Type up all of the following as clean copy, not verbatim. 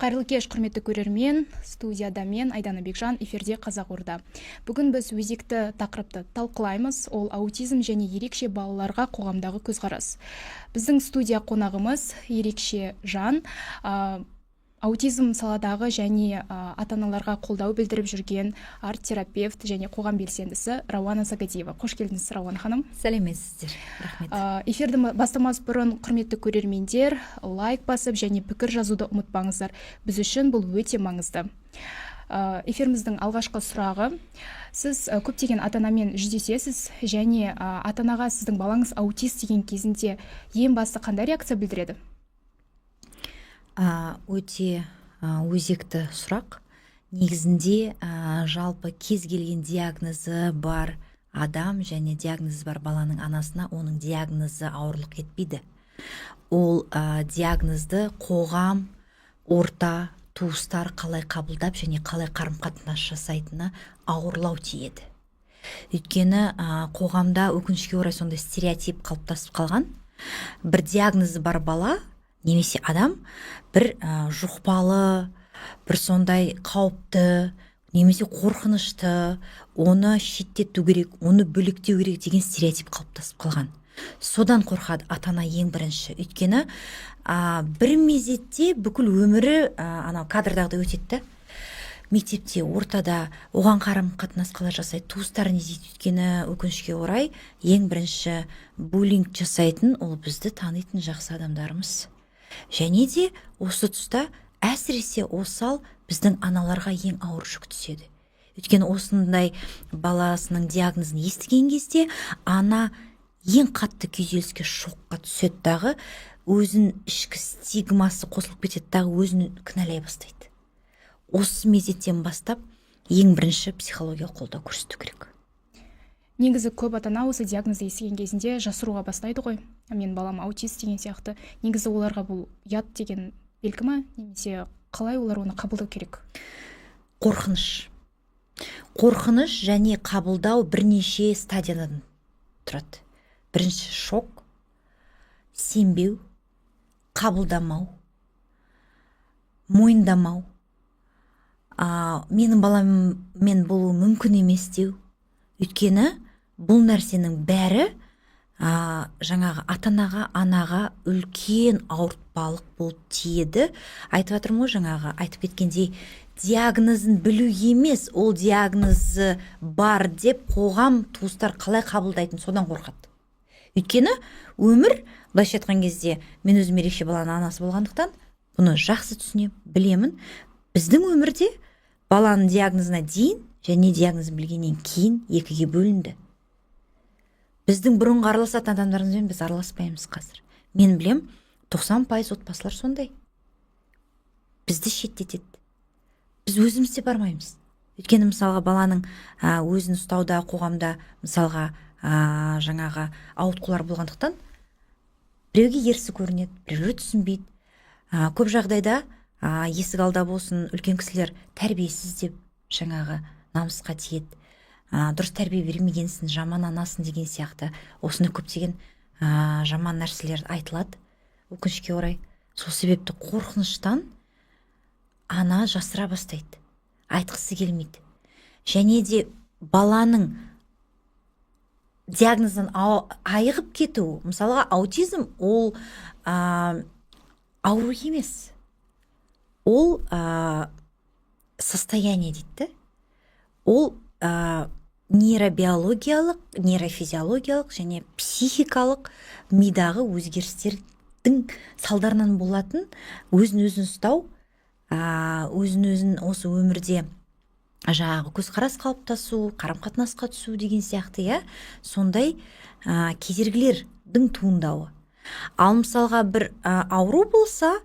Қайырлы кеш, құрметті көрермен! Студияда мен, Айдана Бекжан, эфирде «Қазақ Орда». Бүгін біз өзекті тақырыпты талқылаймыз. Ол – аутизм және ерекше балаларға қоғамдағы көзқарас. Біздің студия қонағымыз – ерекше жан, аутизм саладағы және ата аналарға қолдау білдіріп жүрген арт терапевт және қоғам белсендісі Рауана Сагадиева. Қош келдіңіз, Рауана ханым! Сәлеметсіздер, рахмет. Эфирді бастамас бұрын, құрметті көрермендер, лайк басып және пікір жазуды ұмытпаңыздар. Біз үшін бұл өте маңызды. Эфиріміздің алғашқы сұрағы: сіз көптеген ата анамен жүздесесіз және ата анаға «сіздің балаңыз аутист» деген кезінде ең басты қандай реакция білдіреді? Өте өзекті сұрақ. Негізінде жалпы кез келген диагнозы бар адам және диагнозы бар баланың анасына оның диагнозы ауырлық етпейді. Ол диагнозды қоғам, орта, туыстар қалай қабылдап және қалай қарым қатынас жасайтыны ауырлау тиеді. Өйткені қоғамда, өкінішке орай, сондай стереотип қалыптасып қалған: бір диагнозы бар бала немесе адам бір жұқпалы, бір сондай қауіпті немесе қорқынышты, оны шеттету керек, оны бөлектеу керек деген стереотип қалыптасып қалған. Содан қорқады ата ана ең бірінші. Өйткені бір мезетте бүкіл өмірі анау кадрдағыдай өтеді да. Мектепте, ортада оған қарым қатынас қалай жасайды, туыстары не дейді? Өйткені, өкінішке орай, ең бірінші буллинг жасайтын ол бізді танитын жақсы адамдарымыз. Және де осы тұста әсіресе осал біздің аналарға ең ауыр жүк түседі. Өйткені осындай баласының диагнозын естіген кезде ана ең қатты күйзеліске, шокқа түседі дағы, өзін ішкі стигмасы қосылып кетеді дағы, өзін кінәлай бастайды. Осы мезеттен бастап ең бірінші психологиялық қолдау көрсету керек. Негізі көп ата ана осы диагнозды естіген кезінде жасыруға бастайды ғой, менің балам аутист деген сияқты. Негізі оларға бұл ұят деген белгі ма немесе қалай олар оны қабылдау керек? Қорқыныш. Қорқыныш және қабылдау бірнеше стадиядан тұрады. Бірінші шок, сенбеу, қабылдамау, мойындамау, менің баламмен болуы мүмкін емес деу. Өйткені бұл нәрсенің бәрі жаңағы ата анаға, анаға үлкен ауыртпалық болып тиеді. Айтып жатырмын ғой, жаңағы айтып кеткендей, диагнозын білу емес, ол диагнозы бар деп қоғам, туыстар қалай қабылдайтын, содан қорқады. Өйткені өмір, былайша айтқан кезде, мен өзім ерекше баланың анасы болғандықтан, бұны жақсы түсінемін, білемін. Біздің өмірде баланың диагнозына дейін және диагнозын білгеннен кейін екіге бөлінді. Біздің бұрынғы араласатын адамдарымызбен біз араласпаймыз қазір. Мен білем, 90% отбасылар сондай, бізді шеттетеді. Біз өзіміз де бармаймыз. Өйткені, мысалға, баланың өзін ұстауда қоғамда, мысалға, жаңағы ауытқулар болғандықтан, біреуге ерсі көрінеді, біреулер түсінбейді. Көп жағдайда есік алда болсын, үлкен кісілер тәрбиесіз деп жаңағы намысқа тиеді, дұрыс тәрбие бермегенсің, жаман анасың деген сияқты осындай көптеген жаман нәрселер айтылады, өкінішке орай. Сол себепті қорқыныштан ана жасыра бастайды, айтқысы келмейді. Және де баланың диагноздан айығып кету, мысалға, аутизм ол ауру емес, ол состояние дейді да. Ол нейробиологиялық, нейрофизиологиялық және психикалық мидағы өзгерістердің салдарынан болатын өзін өзін ұстау, өзін өзін осы өмірде жаңағы көзқарас қалыптасу, қарым қатынасқа түсу деген сияқты, иә, сондай кедергілердің туындауы. Ал мысалға, бір ауру болса,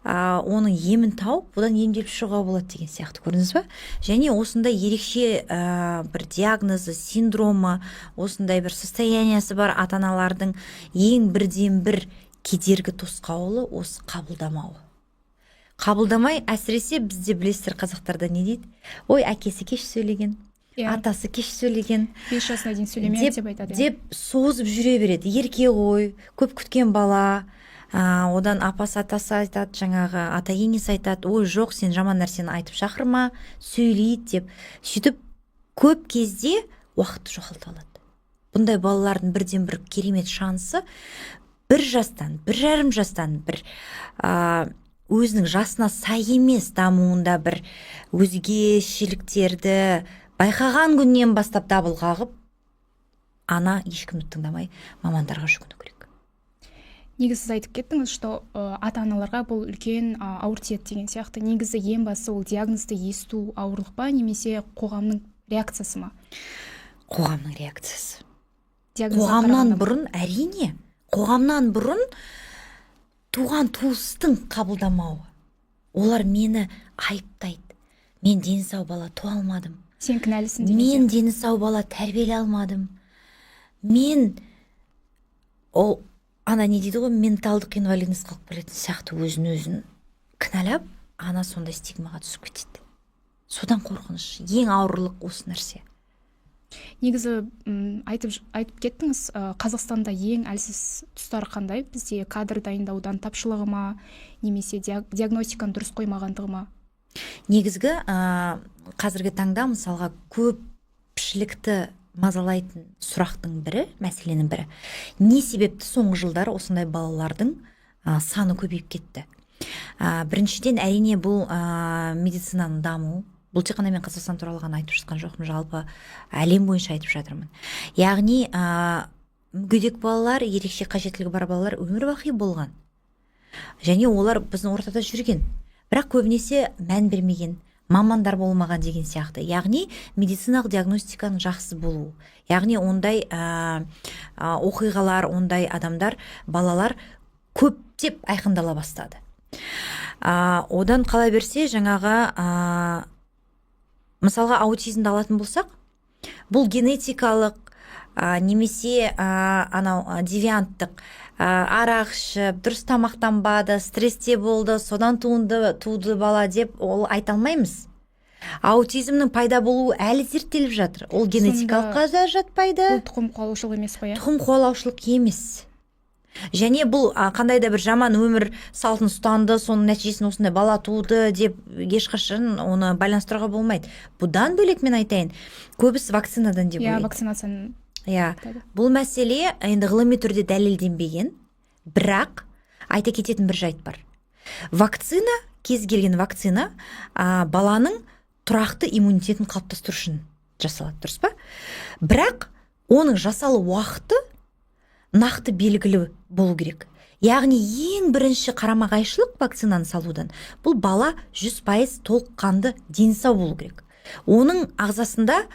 оның емін тауып, одан емделіп шығуға болады деген сияқты, көрдіңіз ба? Және осындай ерекше бір диагнозы, синдромы, осындай бір состояние сы бар ата аналардың ең бірден бір кедергі, тосқауылы осы қабылдамауы. Қабылдамай, әсіресе бізде, білесіздер, қазақтарда не дейді? «Ой, әкесі кеш сөйлеген», «атасы кеш сөйлеген». 5 жасына дейін сөйлемеді деп, деп айтады, иә. Деп созып жүре береді. Ерке ғой, көп күткен бала. Одан апасы, атасы айтады, жаңағы ата енесі айтады: «Ой, жоқ, сен жаман нәрсені айтып шақырма, сөйлейді», – деп. Сөйтіп көп кезде уақытты жоғалтып алады. Бұндай балалардың бірден бір керемет шансы 1 жастан, 1,5 жастан бір өзінің жасына сай емес дамуында бір өзгешеліктерді байқаған күннен бастап дабыл қағып, ана ешкімді тыңдамай, мамандарға жүгіну керек. Негізі сіз айтып кеттіңіз, что ата аналарға бұл үлкен ауыр тиеді деген сияқты. Негізі ең бастысы, ол диагнозды есту ауырлық па немесе қоғамның реакциясы ма? Қоғамның реакциясы. Диагнозға Қоғамнан қарағанда ма? бұрын, әрине, қоғамнан бұрын туған туыстың қабылдамауы. Олар мені айыптайды: мен дені сау бала туа алмадым, сен кінәлісің деген мен сияқты. дені сау бала тәрбиелей алмадым, мен ол ана не дейді ғой, менталдық инвалидность қалып келетін сияқты, өзін өзін кінәлап, ана сондай стигмаға түсіп кетеді. Содан қорқыныш, ең ауырлық осы нәрсе. Негізі айтып кеттіңіз, Қазақстанда ең әлсіз тұстары қандай? Бізде кадр дайындаудан тапшылығы ма немесе диагностиканы дұрыс қоймағандығы ма? Негізгі қазіргі таңда, мысалға, көпшілікті мазалайтын сұрақтың бірі, мәселенің бірі: не себепті соңғы жылдары осындай балалардың саны көбейіп кетті? Біріншіден, әрине, бұл медицинаның дамуы. Бұл тек қана мен Қазақстан туралы ғана айтып жатқан жоқпын, жалпы әлем бойынша айтып жатырмын. Яғни мүгедек балалар, ерекше қажеттілігі бар балалар өмір бақи болған және олар біздің ортада жүрген, бірақ көбінесе мән бермеген, мамандар болмаған деген сияқты. Яғни медициналық диагностиканың жақсы болуы, яғни ондай оқиғалар, ондай адамдар, балалар көптеп айқындала бастады. Одан қала берсе, жаңағы мысалға, аутизмді алатын болсақ, бұл генетикалық немесе анау девианттық, арақ ішіп, дұрыс тамақтанбады, стрессте болды, содан туынды, туды бала деп ол айта алмаймыз. Аутизмнің пайда болуы әлі зерттеліп жатыр. Ол генетикалыққа да жатпайды. Бұл тұқым қуалаушылық емес қой, иә? Тұқым қуалаушылық емес және бұл қандай да бір жаман өмір салтын ұстанды, соның нәтижесінде осындай бала туды деп ешқашан оны байланыстыруға болмайды. Бұдан бөлек, мен айтайын, көбісі вакцинадан деп ойлайды. Вакцинацияны айтады. Бұл мәселе енді ғылыми түрде дәлелденбеген, бірақ айта кететін бір жайт бар: вакцина, кез келген вакцина баланың тұрақты иммунитетін қалыптастыру үшін жасалады, дұрыс па? Бірақ оның жасалу уақыты нақты белгілі болу керек. Яғни ең бірінші қарама қайшылық вакцинаны салудан бұл бала 100% толыққанды дені сау болу керек. Оның ағзасында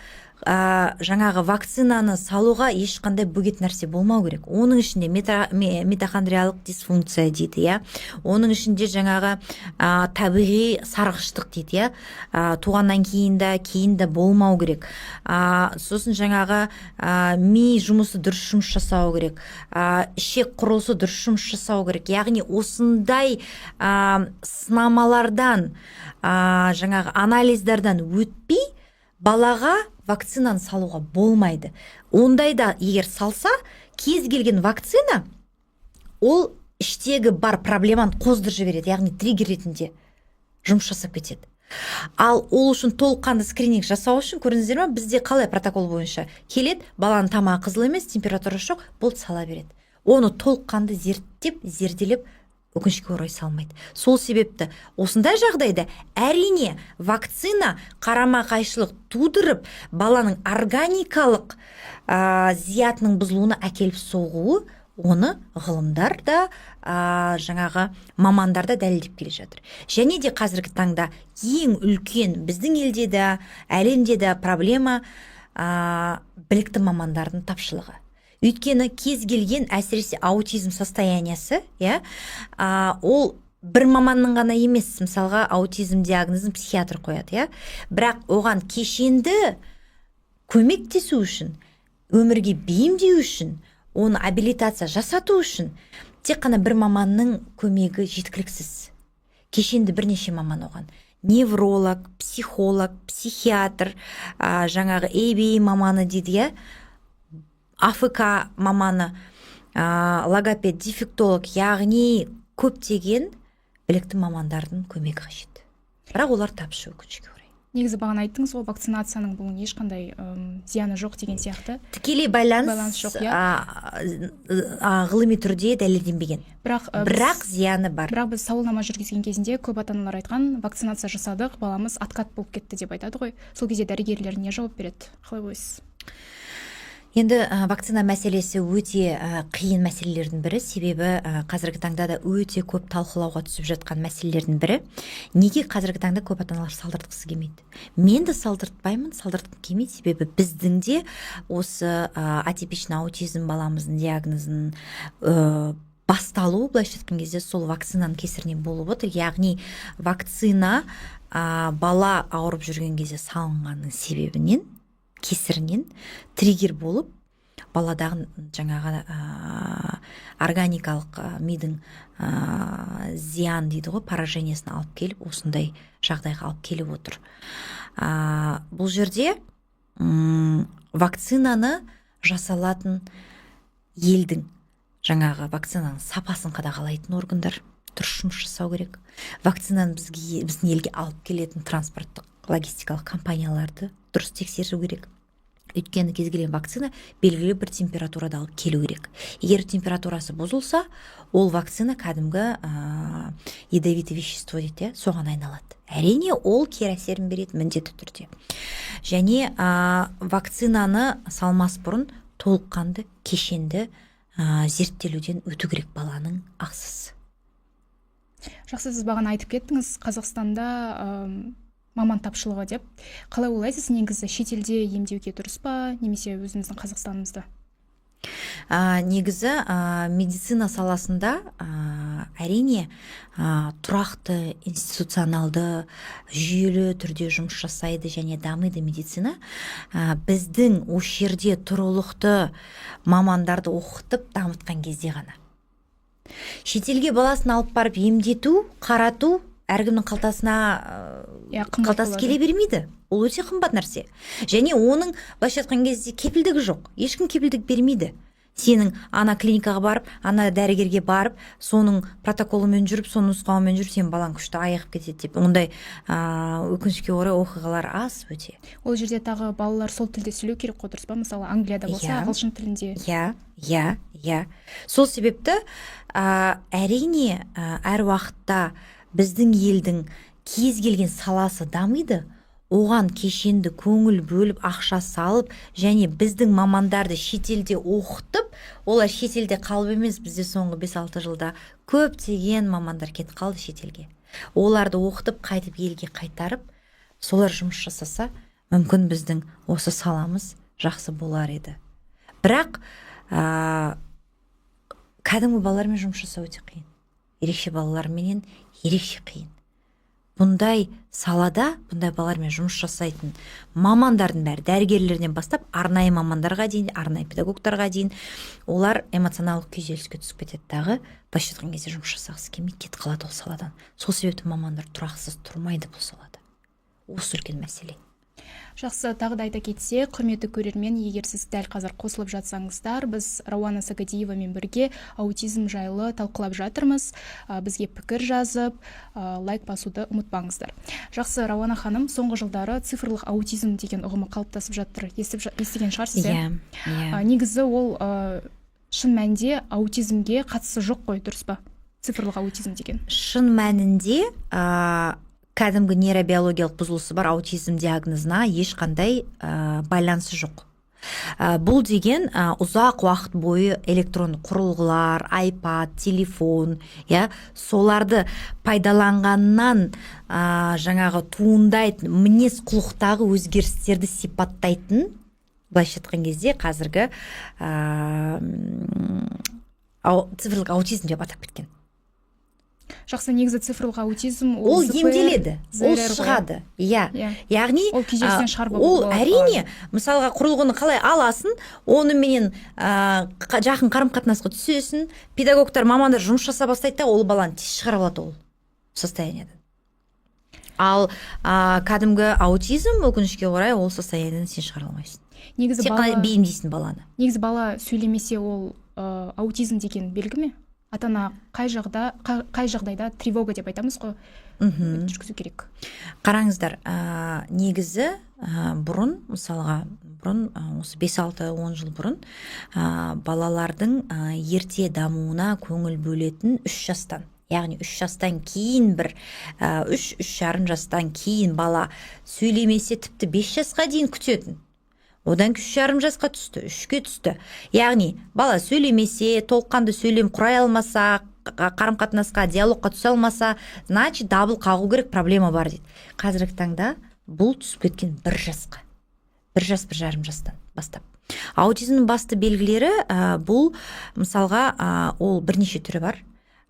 жаңағы вакцинаны салуға ешқандай бөгет нәрсе болмау керек. Оның ішінде митохондриялық дисфункция дейді, иә, оның ішінде жаңағы табиғи сарғыштық дейді, иә, туғаннан кейін де, кейін де болмау керек. Сосын жаңағы ми жұмысы дұрыс жұмыс жасау керек, ішек құрылысы дұрыс жұмыс жасау керек. Яғни осындай сынамалардан, жаңағы анализдардан өтпей балаға вакцинаны салуға болмайды. Ондайда егер салса, кез келген вакцина ол іштегі бар проблеманы қоздырып жібереді, яғни триггер ретінде жұмыс жасап кетеді. Ал ол үшін толыққанды скрининг жасау үшін, көрдіңіздер ма, бізде қалай протокол бойынша келеді: баланың тамағы қызыл емес, температурасы жоқ, болды, сала береді. Оны толыққанды зерттеп, зерделеп, өкінішке орай, салмайды. Сол себепті осындай жағдайда, әрине, вакцина қарама қайшылық тудырып, баланың органикалық зиятының бұзылуына әкеліп соғуы, оны ғылымдар да, жаңағы мамандар да дәлелдеп келе жатыр. Және де қазіргі таңда ең үлкен біздің елде де, әлемде де проблема білікті мамандардың тапшылығы. Өйткені кез келген, әсіресе аутизм состояние сы, иә, ол бір маманның ғана емес. Мысалға, аутизм диагнозын психиатр қояды, иә, бірақ оған кешенді көмектесу үшін, өмірге бейімдеу үшін, оны абилитация жасату үшін тек қана бір маманның көмегі жеткіліксіз. Кешенді бірнеше маман оған: невролог, психолог, психиатр, жаңағы ABA маманы дейді, иә, АФК маманы. Логопед, дефектолог, яғни көптеген білікті мамандардың көмегі қажет, бірақ олар тапшы, өкінішке орай. Негізі бағана айттыңыз ғой, вакцинацияның бұл ешқандай зияны жоқ деген сияқты. Тікелей байланыс, Байланыс жоқ, иә. Ғылыми түрде дәлелденбеген. Бірақ Бірақ зияны бар. Бірақ біз сауалнама жүргізген кезінде көп ата аналар айтқан: «Вакцинация жасадық, баламыз откат болып кетті», – деп айтады ғой. Сол кезде дәрігерлер не жауап береді, қалай ойлайсыз? Енді вакцина мәселесі өте қиын мәселелердің бірі, себебі қазіргі таңда да өте көп талқылауға түсіп жатқан мәселелердің бірі. Неге қазіргі таңда көп ата аналар салдыртқысы келмейді? Мен де салдыртпаймын, салдыртқым келмейді, себебі біздің де осы атипичный аутизм баламыздың диагнозын басталуы, былайша айтқан кезде, сол вакцинаның кесірінен болып отыр. Яғни вакцина бала ауырып жүрген кезде салынғанның себебінен, кесірінен триггер болып, баладағы жаңағы органикалық мидың зиян дейді ғой, поражение сін алып келіп, осындай жағдайға алып келіп отыр. Бұл жерде вакцинаны жасалатын елдің жаңағы вакцинаның сапасын қадағалайтын органдар дұрыс жұмыс жасау керек. Вакцинаны бізге, біздің елге алып келетін транспорттық логистикалық компанияларды дұрыс тексеру керек, өйткені кез келген вакцина белгілі бір температурада алып келу керек. Егер температурасы бұзылса, ол вакцина кәдімгі ядовитый вещество дейді, иә, соған айналады. Әрине, ол кері әсерін береді міндетті түрде. Және вакцинаны салмас бұрын толыққанды, кешенді зерттелуден өту керек баланың ағзасы. Жақсы, сіз бағана айтып кеттіңіз, Қазақстанда маман тапшылығы деп. Қалай ойлайсыз, негізі шетелде емдеуге дұрыс па немесе өзіміздің Қазақстанымызда? Негізі медицина саласында әрине тұрақты, институционалды, жүйелі түрде жұмыс жасайды және дамиды медицина біздің осы жерде тұрғылықты мамандарды оқытып дамытқан кезде ғана. Шетелге баласын алып барып емдету, қарату әркімнің қалтасына Иә, қымбат қалтасы болады. келе бермейді. Ол өте қымбат нәрсе және оның, былайша айтқан кезде, кепілдігі жоқ. Ешкім кепілдік бермейді. Сенің ана клиникаға барып, ана дәрігерге барып, соның протоколымен жүріп, соның нұсқауымен жүріп, сенің балаң күшті айығып кетеді деп, ондай өкінішке орай оқиғалар аз өте. Ол жерде тағы балалар сол тілде сөйлеу керек қой, дұрыс па? Мысалы, Англияда болса, Иә. ағылшын тілінде. Иә, сол себепті әрине, әр уақытта біздің елдің кез келген саласы дамиды, оған кешенді көңіл бөліп, ақша салып және біздің мамандарды шетелде оқытып, олар шетелде қалып емес, бізде соңғы 5-6 жылда көптеген мамандар кетіп қалды шетелге. Оларды оқытып, қайтып елге қайтарып, солар жұмыс жасаса, мүмкін, біздің осы саламыз жақсы болар еді. Бірақ кәдімгі балалармен жұмыс жасау өте қиын, ерекше балаларменен ерекше қиын. Бұндай салада, бұндай балалармен жұмыс жасайтын мамандардың бәрі, дәрігерлерден бастап арнайы мамандарға дейін, арнайы педагогтарға дейін, олар эмоционалдық күйзеліске түсіп кетеді дағы, былайша айтқан кезде, жұмыс жасағысы келмейді, кетіп қалады ол саладан. Сол себепті мамандар тұрақсыз тұрмайды бұл салада. Осы үлкен мәселе. Жақсы, тағы да айта кетсек, құрметті көрермен, егер сіз дәл қазір қосылып жатсаңыздар, біз Рауана Сагадиевамен бірге аутизм жайлы талқылап жатырмыз. Бізге пікір жазып, лайк басуды ұмытпаңыздар. Жақсы, Рауана ханым, соңғы жылдары цифрлық аутизм деген ұғымы қалыптасып жатыр. Естіген шығарсыз, иә? Иә. Негізі ол шын мәнінде аутизмге қатысы жоқ қой, дұрыс па? Цифрлық аутизм деген. Шын мәнінде кәдімгі нейробиологиялық бұзылысы бар аутизм диагнозына ешқандай байланысы жоқ. Бұл деген ұзақ уақыт бойы электронды құрылғылар, iPad, телефон, иә, соларды пайдаланғаннан жаңағы туындайтын мінез құлықтағы өзгерістерді сипаттайтын, былайша айтқан кезде, қазіргі цифрлық аутизм деп атап кеткен. Жақсы, негізі цифрлық аутизм Ол ЗПР, емделеді, ол ЗРР ғой. шығады, иә. Яғни Ол күйзелістен шығарып ол болады. әрине, мысалға, құрылғыны қалай аласың, оныменен жақын қарым қатынасқа түсесің, педагогтар, мамандар жұмыс жасай бастайды да, ол баланы тез шығарып алады ол состояние дан. Ал кәдімгі аутизм, өкінішке орай, ол состояние ден сен шығара алмайсың. Негізі Тек бала қана бейімдейсің баланы. Негізі бала сөйлемесе, ол аутизм деген белгі ме? Ата-ана қай жағдайда тревога деп айтамыз ғой, жүргізу керек? Қараңыздар, негізі бұрын, мысалға, бұрын осы 5-6-10 жыл бұрын балалардың ерте дамуына көңіл бөлетін 3 жастан, яғни 3 жастан кейін, бір 3-3,5 жастан кейін бала сөйлемесе, тіпті 5 жасқа дейін күтетін. Одан 3,5 жасқа түсті, 3-ке түсті. Яғни бала сөйлемесе, толыққанды сөйлем құрай алмаса, қарым-қатынасқа, диалогқа түсе алмаса, значит, дабыл қағу керек, проблема бар дейді. Қазіргі таңда бұл түсіп кеткен 1 жасқа. 1 жас, 1,5 жастан бастап. Аутизмнің басты белгілері бұл, мысалға, ол бірнеше түрі бар.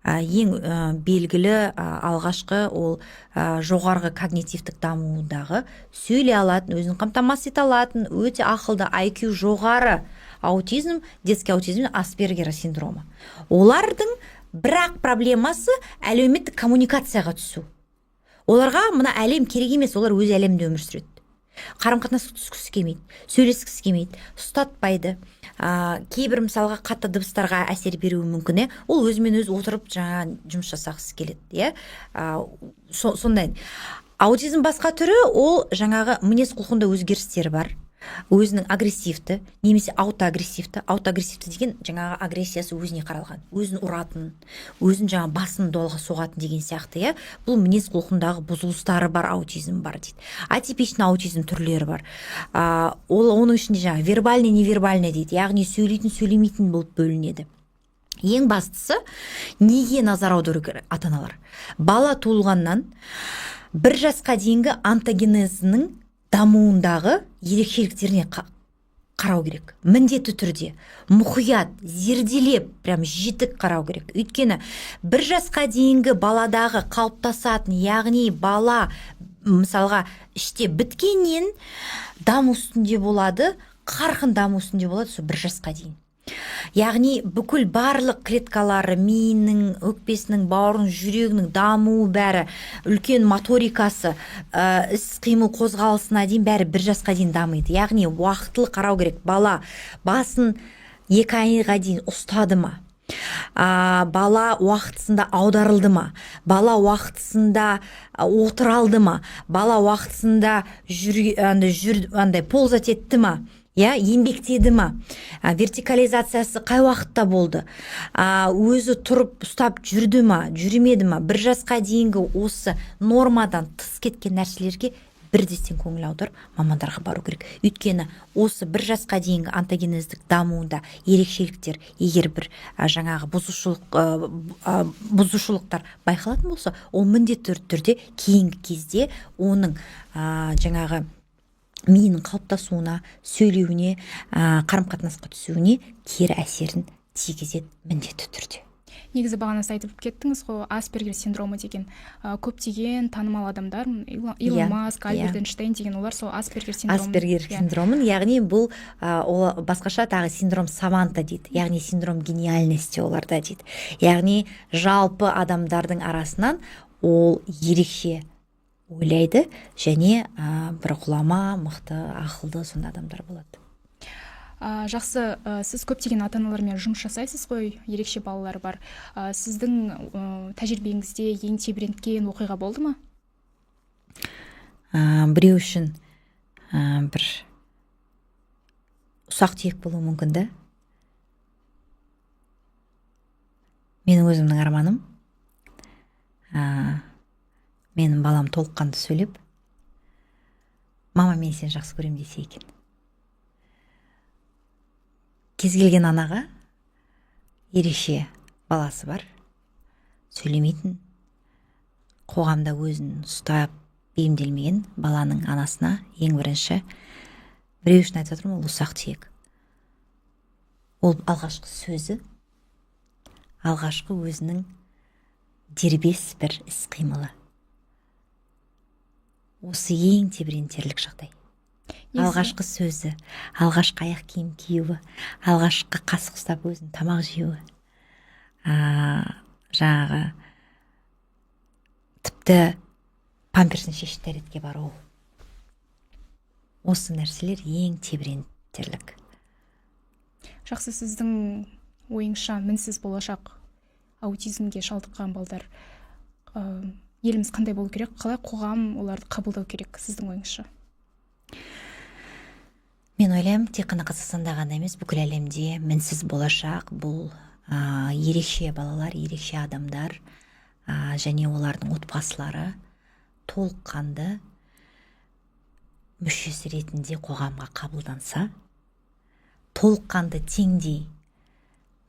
Ең белгілі, алғашқы ол жоғарғы когнитивтік дамуындағы, сөйлей алатын, өзін қамтамасыз ете алатын, өте ақылды, IQ жоғары аутизм, детский аутизм, Аспергера синдромы. Олардың бірақ проблемасы әлеуметтік коммуникацияға түсу. Оларға мына әлем керек емес, олар өз әлемінде өмір сүреді. Қарым-қатынасқа түскісі келмейді, сөйлескісі келмейді, ұстатпайды. Кейбір, мысалға, қатты дыбыстарға әсер беруі мүмкін, иә. Ол өзімен өзі отырып жаңа жұмыс жасағысы келеді, иә. Сондай. Аутизм басқа түрі, ол жаңағы мінез құлқында өзгерістер бар. Өзінің агрессивті немесе аутоагрессивті. Аутоагрессивті деген жаңағы агрессиясы өзіне қаралған, өзін ұратын, өзін жаңа басын дуалға соғатын деген сияқты, иә. Бұл мінез құлқындағы бұзылыстары бар аутизм бар дейді. Атипичный аутизм түрлері бар. Ол оның ішінде жаңағы вербальный, невербальный дейді, яғни сөйлейтін, сөйлемейтін болып бөлінеді. Ең бастысы, неге назар аудару керек ата аналар? Бала туылғаннан 1 жасқа дейінгі онтогенезінің дамуындағы ерекшеліктеріне қарау керек. Міндетті түрде мұқият зерделеп, прям жетік қарау керек. Өйткені 1 жасқа дейінгі баладағы қалыптасатын, яғни бала, мысалға, іште біткеннен даму үстінде болады, қарқын даму үстінде болады сол 1 жасқа дейін. Яғни бүкіл барлық клеткалары, миының, өкпесінің, бауырының, жүрегінің дамуы, бәрі, үлкен моторикасы, іс қимыл қозғалысына дейін бәрі 1 жасқа дейін дамиды. Яғни уақытылы қарау керек. Бала басын 2 айға дейін ұстады ма? Бала уақытысында аударылды ма? Бала уақытысында отыра алды ма? Бала уақытысында жүр, андай, жүр, андай ползать етті ма? Иә, еңбектеді ма? Вертикализациясы қай уақытта болды? Өзі тұрып ұстап жүрді ма, жүрмеді ма? 1 жасқа дейінгі осы нормадан тыс кеткен нәрселерге бірден көңіл аударып, мамандарға бару керек. Өйткені осы 1 жасқа дейінгі онтогенездік дамуында ерекшеліктер, егер бір жаңағы бұзушылықтар байқалатын болса, ол міндетті түрде кейінгі кезде оның жаңағы миының қалыптасуына, сөйлеуіне, қарым қатынасқа түсуіне кері әсерін тигізеді міндетті түрде. Негізі бағана сіз айтып кеттіңіз ғой, Аспергер синдромы деген. Көптеген танымал адамдар, Илон Маск, Альберт Эйнштейн деген, олар сол Аспергер синдромын. Аспергер синдромын, яғни бұл ол басқаша тағы синдром саванта дейді, яғни синдром гениальности оларда дейді. Яғни жалпы адамдардың арасынан ол ерекше ойлайды және бір ғұлама, мықты, ақылды сондай адамдар болады. Жақсы, сіз көптеген ата аналармен жұмыс жасайсыз ғой, ерекше балалар бар. Сіздің тәжірибеңізде ең тебіренткен оқиға болды ма? Біреу үшін бір ұсақ түйек болуы мүмкін да. Менің өзімнің арманым, менің балам толыққанды сөйлеп, мама, мен сені жақсы көремін десе екен. Кез келген анаға ерекше баласы бар, сөйлемейтін, қоғамда өзін ұстап бейімделмеген баланың анасына ең бірінші, біреу үшін айтып жатырмын, ол ұсақ түйек. Ол алғашқы сөзі, алғашқы өзінің дербес бір іс қимылы. Осы ең тебірентерлік жағдай. Алғашқы сөзі, алғашқы аяқ киім киюі, алғашқы қасық ұстап өзін тамақ жеуі, жаңағы тіпті памперсін шешіп дәретке баруы. Осы нәрселер ең тебірентерлік. Жақсы, сіздің Ойыңызша, мінсіз болашақ, аутизмге шалдыққан балдар, еліміз қандай болу керек, қалай қоғам оларды қабылдау керек, сіздің ойыңызша? Мен ойлаймын, тек қана Қазақстанда ғана емес, бүкіл әлемде мінсіз болашақ бұл ерекше балалар, ерекше адамдар және олардың отбасылары толыққанды мүшесі ретінде қоғамға қабылданса, толыққанды теңдей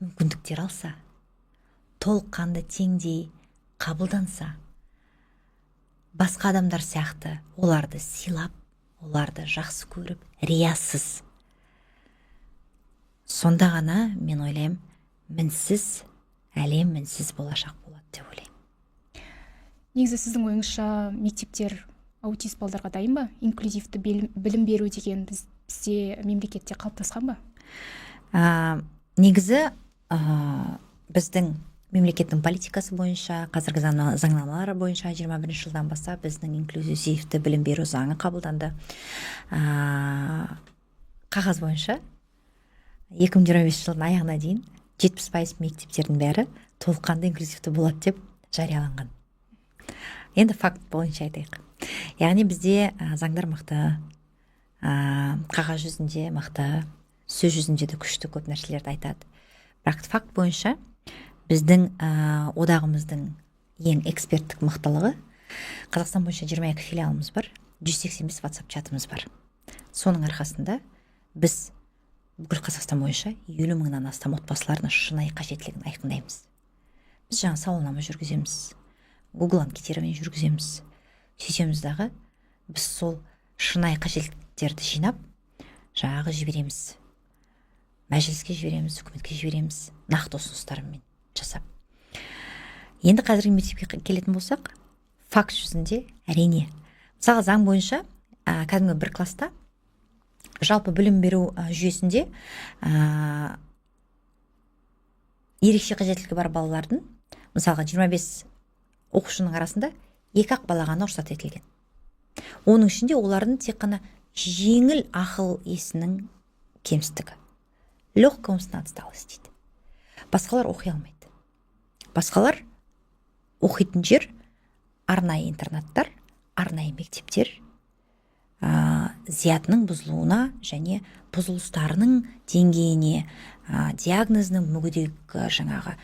мүмкіндіктер алса, толыққанды теңдей қабылданса, басқа адамдар сияқты оларды сыйлап, оларды жақсы көріп, риясыз, сонда ғана, мен ойлаймын, мінсіз әлем, мінсіз болашақ болады деп ойлаймын. Негізі, сіздің ойыңызша, мектептер аутист балдарға дайын ба? Инклюзивті білім беру деген бізде мемлекетте қалыптасқан ба? Негізі біздің мемлекеттің политикасы бойынша, қазіргі заңнамалар бойынша 21 жылдан бастап біздің инклюзивті білім беру заңы қабылданды. Қағаз бойынша 2025 жылдың аяғына дейін 70% мектептердің бәрі толыққанды инклюзивті болады деп жарияланған. Енді факт бойынша айтайық, яғни бізде заңдар мықты, қағаз жүзінде мықты, сөз жүзінде де күшті, көп нәрселерді айтады, бірақ факт бойынша біздің одағымыздың ең эксперттік мықтылығы: Қазақстан бойынша 22 филиалымыз бар, 185 WhatsApp чатымыз бар. Соның арқасында біз бүкіл Қазақстан бойынша 50 мыңнан астам отбасылардың шынайы қажеттілігін айқындаймыз. Біз жаңа сауалнама жүргіземіз, Google анкетирование жүргіземіз. Сөйтеміз дағы, біз сол шынайы қажеттіліктерді жинап, жаңағы жібереміз, Мәжіліске жібереміз, үкіметке жібереміз нақты ұсыныстармен жасап. Енді қазіргі мектепке келетін болсақ, факт жүзінде, әрине, мысалға, заң бойынша кәдімгі бір класста, жалпы білім беру жүйесінде ерекше қажеттілігі бар балалардың, мысалға, 25 оқушының арасында екі ақ бала ғана рұқсат етілген. Оның ішінде олардың тек қана жеңіл ақыл есінің кемістігі, легкая умственная отсталость дейді. Басқалар оқи алмайды. Басқалар оқитын жер арнайы интернаттар, арнайы мектептер, зиятының бұзылуына және бұзылыстарының деңгейіне, диагнозының мүгедек жаңағы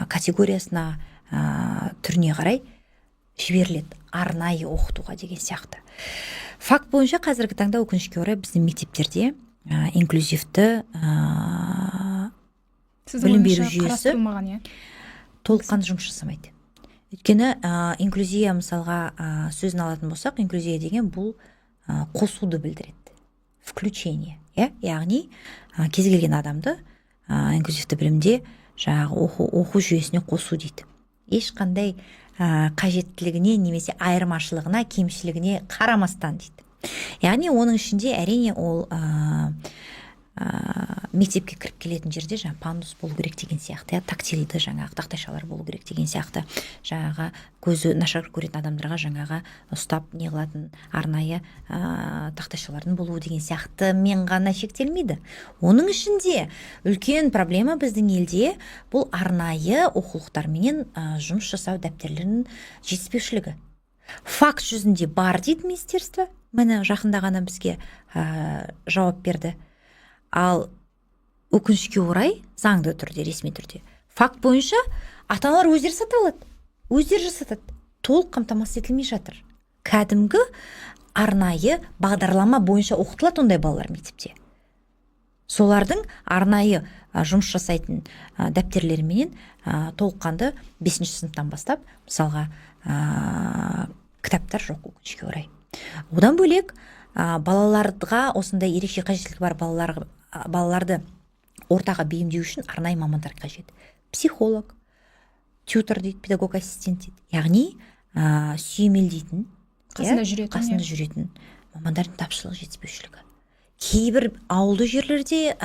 категориясына, түріне қарай жіберіледі арнайы оқытуға деген сияқты. Факт бойынша қазіргі таңда, өкінішке орай, біздің мектептерде инклюзивті Сіздің білім беру ойыңызша, жүйесі қарастырылмаған, иә? толыққанды жұмыс жасамайды. Өйткені инклюзия, мысалға, сөзін алатын болсақ, инклюзия деген бұл қосуды білдіреді, включение, иә. Яғни кез келген адамды инклюзивті білімде жаңағы оқу жүйесіне қосу дейді, ешқандай қажеттілігіне немесе айырмашылығына, кемшілігіне қарамастан дейді. Яғни оның ішінде, әрине, ол мектепке кіріп келетін жерде жаңағы пандус болу керек деген сияқты, иә, тактильді жаңағы тақтайшалар болу керек деген сияқты, жаңағы көзі нашар көретін адамдарға жаңағы ұстап не қылатын арнайы тақтайшалардың болуы деген сияқты мен ғана шектелмейді. Оның ішінде үлкен проблема біздің елде бұл арнайы оқулықтарменен жұмыс жасау дәптерлерінің жетіспеушілігі. Факт жүзінде бар дейді министерство, міне, жақында ғана бізге жауап берді. Ал өкінішке орай, заңды түрде, ресми түрде, факт бойынша ата аналар өздері сатып алады, өздері жасатады, толық қамтамасыз етілмей жатыр. Кәдімгі арнайы бағдарлама бойынша оқытылады ондай балалар мектепте. Солардың арнайы жұмыс жасайтын дәптерлеріменен толыққанды бесінші сыныптан бастап, мысалға, кітаптар жоқ, өкінішке орай. Одан бөлек, балаларға, осындай ерекше қажеттілігі бар балаларды ортаға бейімдеу үшін арнайы мамандар қажет: психолог, тьютор дейді, педагог ассистент дейді, яғни сүйемелдейтін, қасында иә, жүретін, қасында жүретін мамандардың тапшылығы, жетіспеушілігі. Кейбір ауылды жерлерде,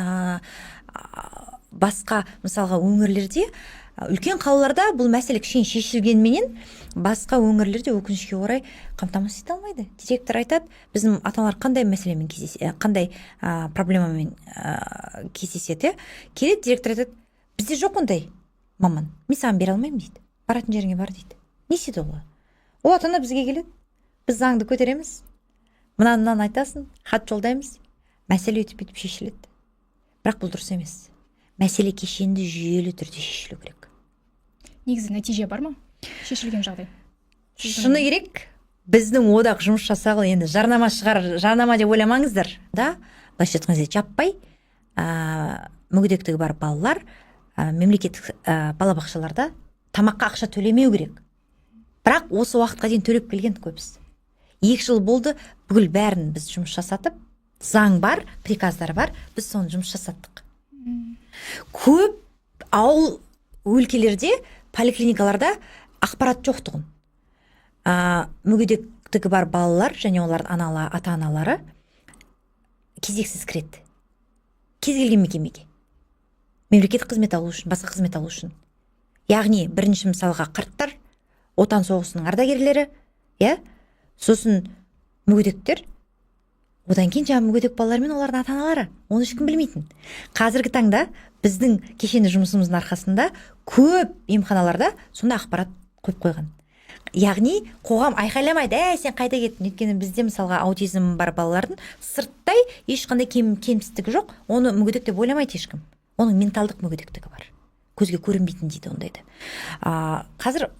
басқа, мысалға, өңірлерде, үлкен қалаларда бұл мәселе кішкене шешілгенменен, басқа өңірлерде, өкінішке орай, қамтамасыз ете алмайды. Директор айтады: біздің ата аналар қандай мәселемен кездесе, қандай проблемамен кездеседі, иә? Келеді, директор айтады: Бізде жоқ ондай маман, мен саған бере алмаймын дейді, баратын жеріңе бар дейді. Не істейді ол? Ол ата ана бізге келеді, біз заңды көтереміз, мынаны, мынаны айтасың, хат жолдаймыз, мәселе өйтіп бүйтіп шешіледі. Бірақ бұл дұрыс емес. Мәселе кешенді, жүйелі түрде шешілу керек. Негізі нәтиже бар ма, шешілген жағдай? Шыны керек, біздің одақ жұмыс жасағалы, енді жарнама шығар, жарнама деп ойламаңыздар да, былайша айтқан кезде, жаппай мүгедектігі бар балалар мемлекеттік балабақшаларда тамаққа ақша төлемеу керек. Бірақ осы уақытқа дейін төлеп келген көбісі. 2 жыл болды, бүкіл бәрін біз жұмыс жасатып, заң бар, приказдар бар, біз соны жұмыс жасаттық. Көп ауыл өлкелерде поликлиникаларда ақпарат жоқ тұғын. Мүгедектігі бар балалар және олардың ата аналары кезексіз кіреді кез келген мекемеге мемлекеттік қызмет алу үшін, басқа қызмет алу үшін. Яғни бірінші, мысалға, қарттар, Отан соғысының ардагерлері, иә, сосын мүгедектер, одан кейін жаңағы мүгедек балалар мен олардың ата аналары. Оны ешкім білмейтін. Қазіргі таңда біздің кешенді жұмысымыздың арқасында көп емханаларда сондай ақпарат қойып қойған. Яғни қоғам айқайламайды: «Әй, сен қайда кеттің?» Өйткені бізде, мысалға, аутизм бар балалардың сырттай ешқандай кемістігі жоқ, оны мүгедек деп ойламайды ешкім. Оның менталдық мүгедектігі бар, көзге көрінбейтін дейді ондайды. Қазір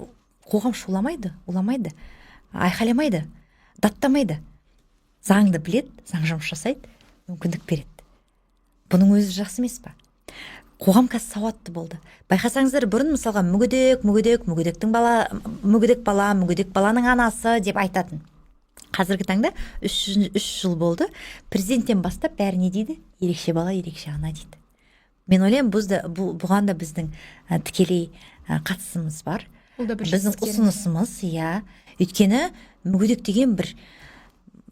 қоғам шуламайды, уламайды, айқайламайды, даттамайды. Заңды біледі, заң жұмыс жасайды, мүмкіндік береді. Бұның өзі жақсы емес па? Қоғам қазір сауатты болды. Байқасаңыздар, бұрын, мысалға, мүгедек, мүгедек, мүгедектің бала, мүгедек бала, мүгедек баланың анасы деп айтатын. Қазіргі таңда 3 жыл болды, президенттен бастап бәрі не дейді? Ерекше бала, ерекше ана дейді. Мен ойлаймын, бұл да, бұған да біздің тікелей қатысымыз бар. Бұл да бір біздің жетістіктеріңіз. ұсынысымыз, иә. Өйткені мүгедек деген бір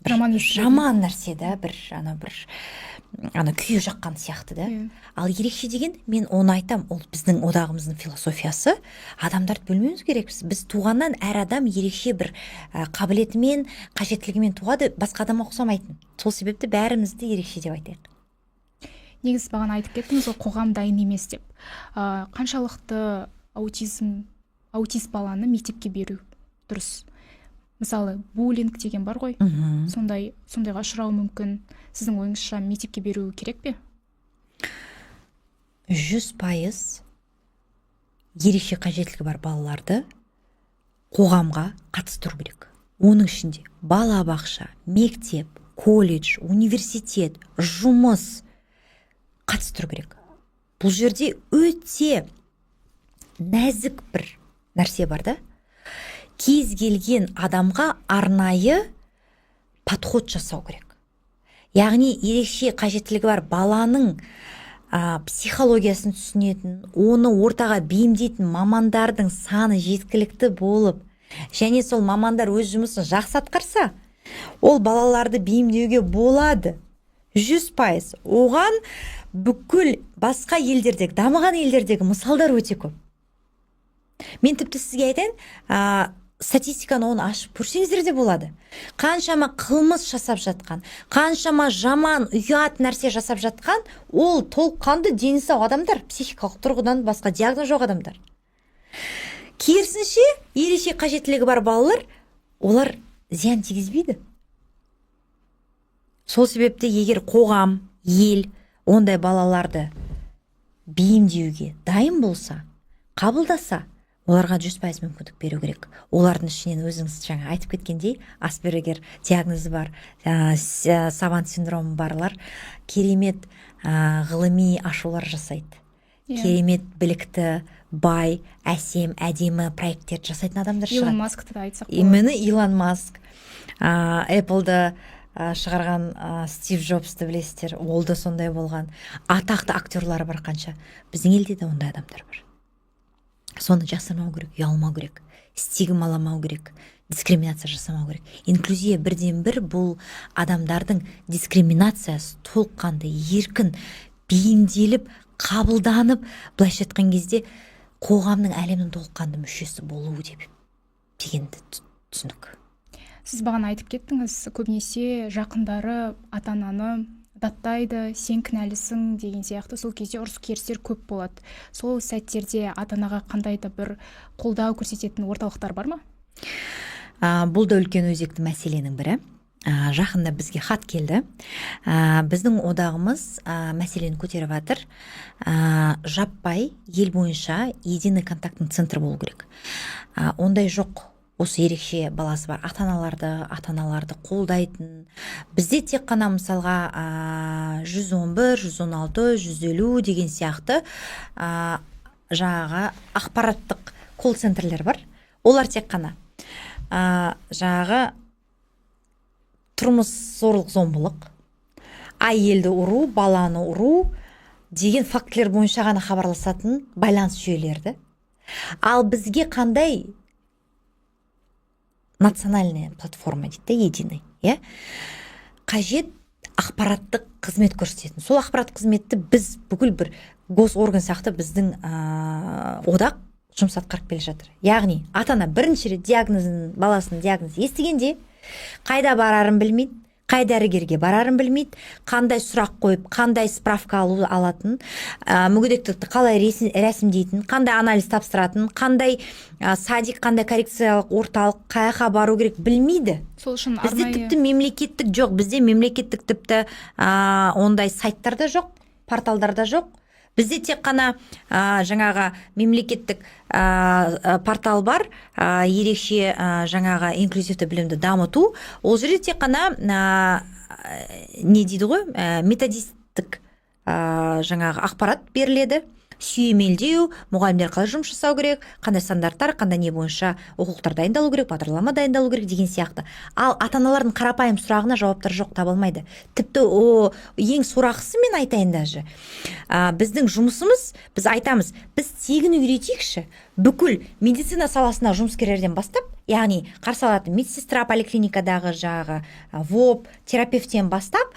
Жаман естілетін. жаман нәрсе да, бір ана бір ана күйе жаққан сияқты да. Ал ерекше деген, мен оны айтам, ол біздің одағымыздың философиясы. Адамдарды бөлмеуіміз керекпіз. Біз туғаннан әр адам ерекше бір қабілетімен, қажеттілігімен туады, басқа адамға ұқсамайтын. Сол себепті бәрімізді ерекше деп айтайық. Негізі бағана айтып кеттіңіз ғой, қоғам дайын емес деп. Қаншалықты аутист баланы мектепке беру дұрыс? Мысалы, буллинг деген бар ғой, сондайға ұшырауы мүмкін. Сіздің ойыңызша, мектепке беру керек пе? 100% ерекше қажеттілігі бар балаларды қоғамға қатыстыру керек. Оның ішінде балабақша, мектеп, колледж, университет, жұмыс, қатыстыру керек. Бұл жерде өте нәзік бір нәрсе бар да: кез келген адамға арнайы подход жасау керек. Яғни ерекше қажеттілігі бар баланың психологиясын түсінетін, оны ортаға бейімдейтін мамандардың саны жеткілікті болып және сол мамандар өз жұмысын жақсы атқарса, ол балаларды бейімдеуге болады 100%. Оған бүкіл басқа елдердегі, дамыған елдердегі мысалдар өте көп. Мен тіпті сізге айтайын, статистиканы, оны ашып көрсеңіздер де болады. Қаншама қылмыс жасап жатқан, қаншама жаман, ұят нәрсе жасап жатқан, ол толыққанды дені сау адамдар, психикалық тұрғыдан басқа диагноз жоқ адамдар. Керісінше, ерекше қажеттілігі бар балалар, олар зиян тигізбейді. Сол себепті егер қоғам, ел ондай балаларды бейімдеуге дайын болса, қабылдаса, оларға 100% мүмкіндік беру керек. Олардың ішінен өзіңіз жаңа айтып кеткендей, Аспергер диагнозы бар, савант синдромы барлар керемет ғылыми ашулар жасайды. Керемет білікті, бай, әсем, әдемі проекттерді жасайтын адамдар Илон шығады. Маскты да айтсақ болады. Именно Илон Маск, Appleды шығарған Стив Джобсты білесіздер, ол да сондай болған. Атақты актерлар бар қанша. Біздің елде де ондай адамдар бар. Соны жасырмау керек, ұялмау керек, стигмаламау керек, дискриминация жасамау керек. Инклюзия бірден бір бұл адамдардың дискриминациясы, толыққанды еркін бейімделіп, қабылданып, былайша айтқан кезде, қоғамның, әлемнің толыққанды мүшесі болу деп дегенді түсінік. Сіз бағана айтып кеттіңіз, көбінесе жақындары ата ананы Даттайды, сен кінәлісің деген сияқты. Сол кезде ұрыс керістер көп болады. Сол сәттерде ата анаға қандай да бір қолдау көрсететін орталықтар бар ма? Бұл да үлкен өзекті мәселенің бірі. Жақында бізге хат келді. Біздің одағымыз мәселені көтеріп жатыр. Жаппай ел бойынша единый контактный центр болу керек. Ондай жоқ. Осы ерекше баласы бар ата аналарды қолдайтын бізде тек қана, мысалға, 111, 116, 150 деген сияқты жаңағы ақпараттық колл центрлер бар. Олар тек қана жаңағы тұрмыс зорлық зомбылық, әйелді ұру, баланы ұру деген фактілер бойынша ғана хабарласатын байланыс жүйелерді. Ал бізге қандай национальная платформа дейді да, единый, иә, қажет? Ақпараттық қызмет көрсететін. Сол ақпараттық қызметті біз бүкіл бір госорган сияқты біздің одақ жұмыс атқарып келе жатыр. Яғни ата ана бірінші рет диагнозын, баласының диагнозын естігенде қайда барарын білмейді, қай дәрігерге барарын білмейді, қандай сұрақ қойып, қандай справка алу алатын, мүгедектікті қалай рәсімдейтін, қандай анализ тапсыратын, қандай садик, қандай коррекциялық орталық, қай жаққа бару керек, білмейді. Сол үшін Бізде арнайы тіпті мемлекеттік жоқ, бізде мемлекеттік тіпті ондай сайттар да жоқ, порталдар да жоқ. Бізде тек қана жаңағы мемлекеттік портал бар, ерекше жаңағы инклюзивті білімді дамыту. Ол жерде тек қана не дейді ғой, методисттік жаңағы ақпарат беріледі, сүйемелдеу, мұғалімдер қалай жұмыс жасау керек, қандай стандарттар, қандай не бойынша оқулықтар дайындалу керек, бағдарлама дайындалу керек деген сияқты. Ал ата аналардың қарапайым сұрағына жауаптар жоқ, таба алмайды. Тіпті о ең сорақысы, мен айтайын даже, біздің жұмысымыз, біз айтамыз: біз тегін үйретейікші бүкіл медицина саласына жұмыскерлерден бастап, яғни қарсы алатын медсестра, поликлиникадағы жаңағы ВОП, терапевттен бастап,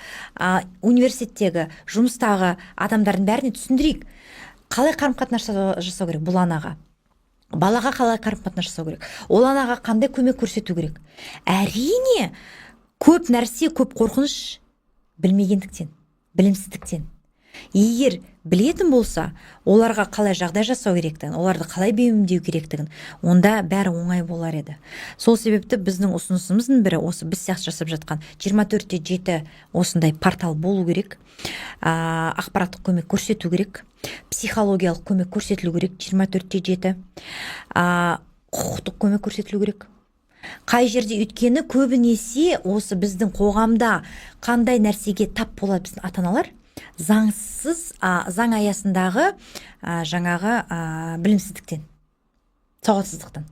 университеттегі жұмыстағы адамдардың бәріне түсіндірейік, қалай қарым қатынас жасау керек бұл анаға, балаға қалай қарым қатынас жасау керек, ол анаға қандай көмек көрсету керек. Әрине, көп нәрсе, көп қорқыныш білмегендіктен, білімсіздіктен. Егер білетін болса, оларға қалай жағдай жасау керектігін, оларды қалай бейімдеу керектігін, онда бәрі оңай болар еді. Сол себепті біздің ұсынысымыздың бірі осы біз сияқты жасап жатқан 24/7 осындай портал болу керек, ақпараттық көмек көрсету керек, психологиялық көмек көрсетілу керек 24/7, құқықтық көмек көрсетілу керек қай жерде. Өйткені көбінесе осы біздің қоғамда қандай нәрсеге тап болады біздің ата аналар? Заңсыз, заң аясындағы жаңағы білімсіздіктен, сауатсыздықтан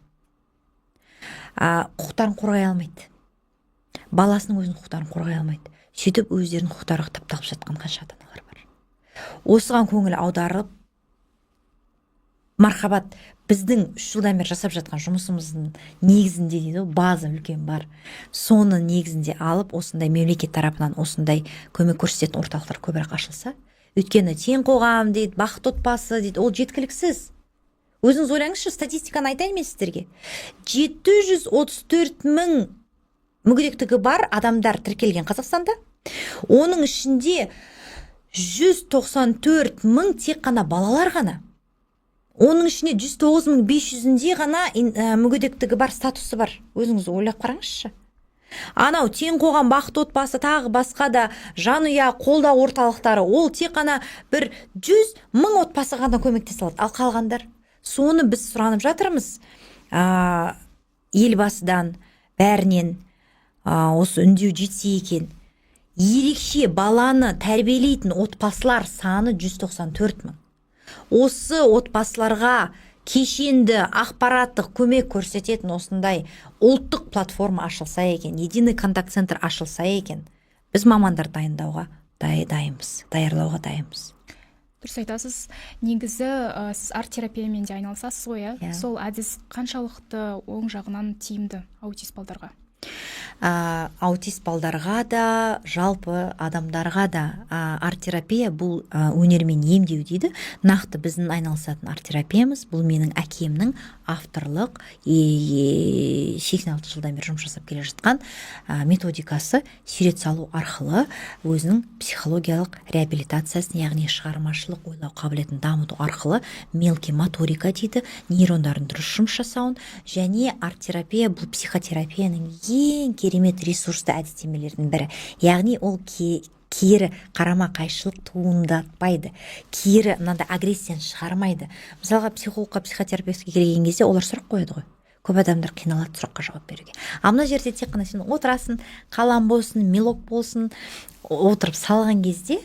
құқықтарын қорғай алмайды, баласының өзінің құқықтарын қорғай алмайды. Сөйтіп өздерінің құқықтары тапталып жатқан қанша ата аналар бар. Осыған көңіл аударып, мархабат, біздің 3 жылдан бері жасап жатқан жұмысымыздың негізінде дейді ғой, база үлкен бар, соны негізінде алып, осындай мемлекет тарапынан осындай көмек көрсететін орталықтар көбірек ашылса. Өйткені «Тең қоғам» дейді, «Бақытты отбасы» дейді, ол жеткіліксіз. Өзіңіз ойлаңызшы, статистиканы айтайын мен сіздерге: 734 000 мүгедектігі бар адамдар тіркелген Қазақстанда. Оның ішінде 194 000 тек қана балалар ғана. Оның ішінде 109 500-інде ғана мүгедектігі бар статусы бар. Өзіңіз ойлап қараңызшы, анау «Тең қоғам», «Бақытты отбасы», тағы басқа да «Жанұя», қолдау орталықтары, ол тек қана бір 100 000 отбасы ғана көмектесе алады. Ал қалғандар? Соны біз сұранып жатырмыз Елбасыдан, бәрінен, осы үндеу жетсе екен. Ерекше баланы тәрбиелейтін отбасылар саны 194 мың. Осы отбасыларға кешенді ақпараттық көмек көрсететін осындай ұлттық платформа ашылса екен, единый контакт центр ашылса екен. Біз мамандар дайындауға дайынбыз, даярлауға дайынбыз. Дұрыс айтасыз. Негізі сіз арт терапиямен де айналысасыз ғой, иә? Иә. Сол әдіс қаншалықты оң жағынан тиімді аутист балдарға? Аутист балдарға да, жалпы адамдарға да арт-терапия бұл өнермен емдеу дейді. Нақты біздің айналысатын арт-терапиямыз бұл менің әкемнің авторлық 86 жылдан бері жұмыс жасап келе жатқан методикасы. Сурет салу арқылы өзінің психологиялық реабилитациясын, яғни шығармашылық ойлау қабілетін дамыту арқылы, мелкий моторика дейді, нейрондардың дұрыс жұмыс жасауын. Және арт-терапия бұл психотерапияның ең керемет ресурсты әдістемелердің бірі, яғни ол кері қарама қайшылық туындатпайды, кері мынандай агрессияны шығармайды. Мысалға, психологқа, психотерапевтке келген кезде олар сұрақ қояды ғой, көп адамдар қиналады сұраққа жауап беруге. А мына жерде тек қана сен отырасың, қалам болсын, мелок болсын, отырып салған кезде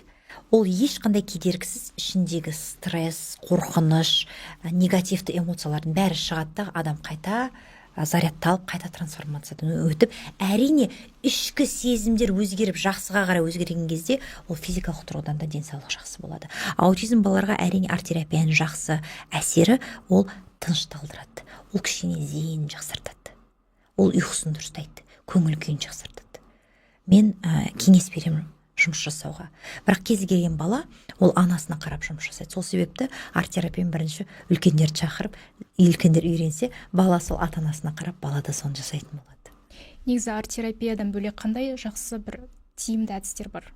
ол ешқандай кедергісіз ішіндегі стресс, қорқыныш, негативті эмоциялардың бәрі шығады да, адам қайта зарядталып, қайта трансформациядан өтіп, әрине, ішкі сезімдер өзгеріп, жақсыға қарай өзгерген кезде ол физикалық тұрғыдан да денсаулық жақсы болады. Аутизм балаларға, әрине, арт-терапияның жақсы әсері: ол тынышталдырады, ол кішкене зейінін жақсартады, ол ұйқысын дұрыстайды, көңіл күйін жақсартады. Мен кеңес беремін жұмыс жасауға, бірақ кез келген бала ол анасына қарап жұмыс жасайды. Сол себепті арт терапияны бірінші үлкендерді шақырып, үлкендер үйренсе, бала сол ата анасына қарап, бала да соны жасайтын болады. Негізі арт терапиядан бөлек қандай жақсы бір тиімді әдістер бар?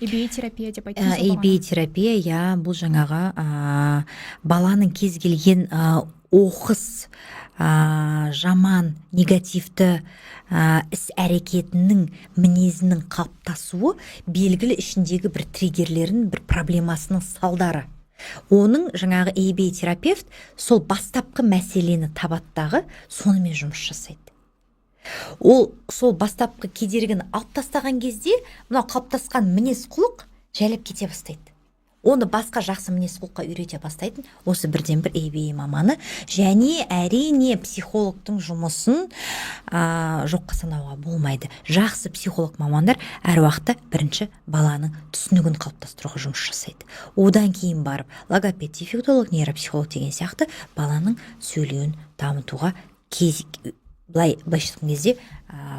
ABA терапия деп айттыңыз ғой. ABA терапия, иә, бұл жаңағы баланың кез келген оқыс, жаман, негативті іс әрекетінің, мінезінің қалыптасуы белгілі ішіндегі бір триггерлерінің, бір проблемасының салдары. Оның жаңағы ABA терапевт сол бастапқы мәселені табады дағы, сонымен жұмыс жасайды. Ол сол бастапқы кедергіні алып тастаған кезде мынау қалыптасқан мінез құлық жайлап кете бастайды, оны басқа жақсы мінез құлыққа үйрете бастайтын осы бірден бір ABA маманы. Және, әрине, психологтың жұмысын жоққа санауға болмайды. Жақсы психолог мамандар әр уақытта бірінші баланың түсінігін қалыптастыруға жұмыс жасайды, одан кейін барып логопед, дефектолог, нейропсихолог деген сияқты баланың сөйлеуін дамытуға кез былай, былайша айтқан кезде,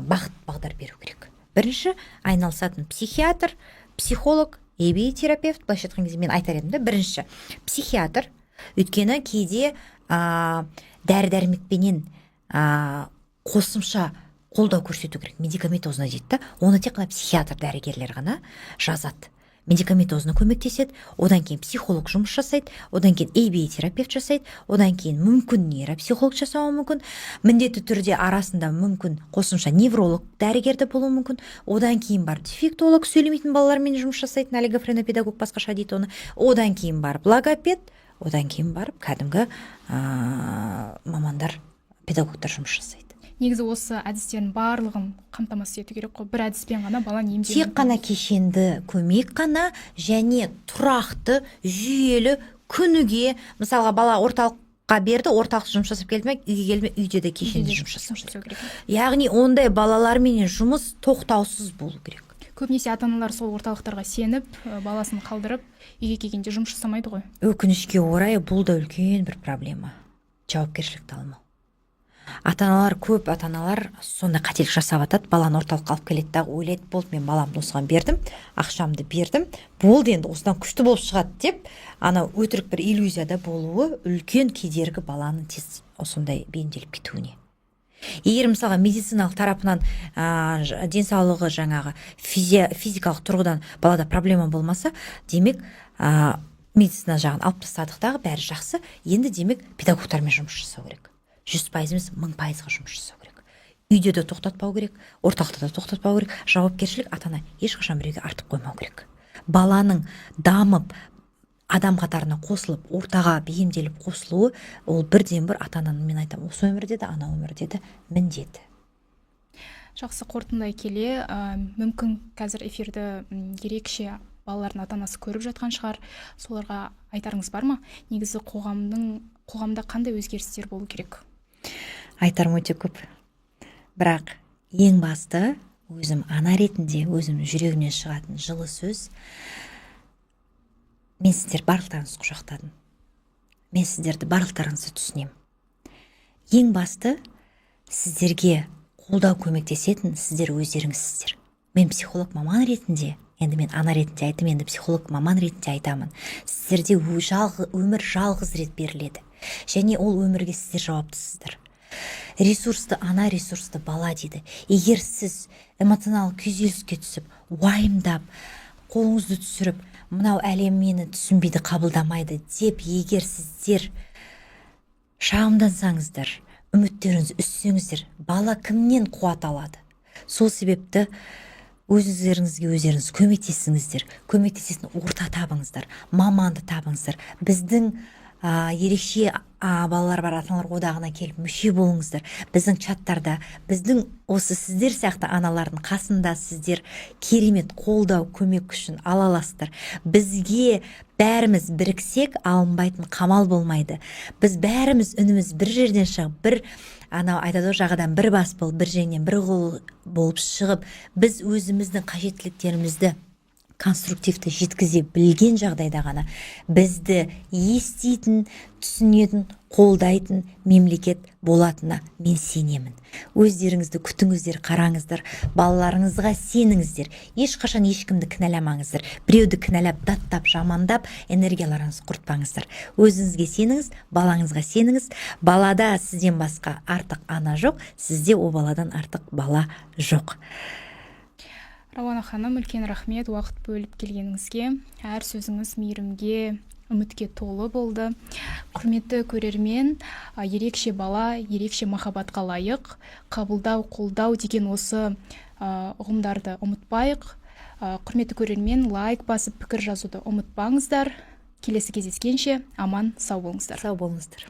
бағыт бағдар беру керек. Бірінші айналысатын психиатр, психолог, ABA терапевт. Былайша айтқан кезде, мен айтар едім да, бірінші психиатр, өйткені кейде дәрі дәрмекпенен қосымша қолдау көрсету керек, медикаментозно дейді да, оны тек қана психиатр дәрігерлер ғана жазады. Медикаментозно көмектеседі, одан кейін психолог жұмыс жасайды, одан кейін ABA терапевт жасайды, одан кейін мүмкін нейропсихолог жасауы мүмкін, міндетті түрде арасында мүмкін қосымша невролог дәрігер де болуы мүмкін, одан кейін барып дефектолог, сөйлемейтін балалармен жұмыс жасайтын олигофренопедагог, басқаша дейді оны, одан кейін барып логопед, одан кейін барып кәдімгі мамандар, педагогтар жұмыс жасайды. Негізі осы әдістердің барлығын қамтамасыз ету керек қой, бір әдіспен ғана баланы емдеу Тек қана кешенді көмек қана және тұрақты, жүйелі, күніге. Мысалға, бала орталыққа берді, орталықта жұмыс жасап келді ме, үйге келді ме, үйде де кешенді жұмыс жасау керек. Жасау керек. Яғни ондай балаларменен жұмыс тоқтаусыз болу керек. Көбінесе ата аналар сол орталықтарға сеніп, баласын қалдырып, үйге келгенде жұмыс жасамайды ғой. Өкінішке орай, бұл да үлкен бір проблема, жауапкершілікті алмау. Ата аналар, көп ата аналар сондай қателік жасап жатады: баланы орталыққа алып келеді дағы, ойлайды: «Болды, мен баламды осыған бердім, ақшамды бердім, болды, енді осыдан күшті болып шығады» деп. Ана өтірік бір иллюзияда болуы үлкен кедергі баланың тез осындай бейімделіп кетуіне. Егер, мысалға, медициналық тарапынан денсаулығы, жаңағы физикалық тұрғыдан балада проблема болмаса, демек, медицина жағын алып тастадық дағы, бәрі жақсы енді, демек, педагогтармен жұмыс жасау керек. 100% емес, 1000%-ға жұмыс жасау керек. Үйде де тоқтатпау керек, орталықта да тоқтатпау керек. Жауапкершілік ата ана ешқашан біреуге артып қоймау керек. Баланың дамып, адам қатарына қосылып, ортаға бейімделіп қосылуы ол бірден бір ата ананың, мен айтамын, осы өмірде де, ана өмірде де міндеті. Жақсы, қорытындылай келе, мүмкін, қазір эфирді ерекше балалардың ата анасы көріп жатқан шығар, соларға айтарыңыз бар ма? Негізі қоғамда қандай өзгерістер болу керек? Айтарым өте көп, бірақ ең басты өзім ана ретінде өзім жүрегімнен шығатын жылы сөз: мен сіздер барлықтарыңызды құшақтадым, мен сіздерді барлықтарыңызды түсінемін. Ең басты сіздерге Қолдау, көмектесетін сіздер өздеріңізсіздер. Мен психолог маман ретінде, енді мен ана ретінде айттым, енді психолог маман ретінде айтамын: сіздерде өмір жалғыз рет беріледі және ол өмірге сіздер жауаптысыздар. Ресурсты ана, ресурсты бала дейді. Егер сіз эмоционалды күйзеліске түсіп, уайымдап, қолыңызды түсіріп, мынау әлем мені түсінбейді, қабылдамайды деп, егер сіздер шағымдансаңыздар, үміттеріңізді үзсеңіздер, бала кімнен қуат алады? Сол себепті өздеріңізге өздеріңіз көмектесіңіздер, көмектесетін орта табыңыздар, маманды табыңыздар. Біздің ерекше балалар бар ата аналар одағына келіп мүше болыңыздар. Біздің чаттарда, біздің осы сіздер сияқты аналардың қасында сіздер керемет қолдау, көмек күшін ала аласыздар. Бізге бәріміз біріксек, алынбайтын қамал болмайды. Біз бәріміз үніміз бір жерден шығып, бір анау айтады ғой, жағадан бір бас болып, бір жеңнен бір қол болып шығып, біз өзіміздің қажеттіліктерімізді конструктивті жеткізе білген жағдайда ғана бізді еститін, түсінетін, қолдайтын мемлекет болатынына мен сенемін. Өздеріңізді күтіңіздер, қараңыздар, балаларыңызға сеніңіздер. Ешқашан ешкімді кінәламаңыздар. Біреуді кінәлап, даттап, жамандап, энергияларыңызды құртпаңыздар. Өзіңізге сеніңіз, балаңызға сеніңіз. Балада сізден басқа артық ана жоқ, сізде ол баладан артық бала жоқ. Рауана ханым, үлкен рахмет уақыт бөліп келгеніңізге. Әр сөзіңіз мейірімге, үмітке толы болды. Құрметті көрермен, ерекше бала ерекше махаббатқа лайық. Қабылдау, қолдау деген осы ұғымдарды ұмытпайық. Құрметті көрермен, лайк басып, пікір жазуды ұмытпаңыздар. Келесі кездескенше аман сау болыңыздар. Сау болыңыздар.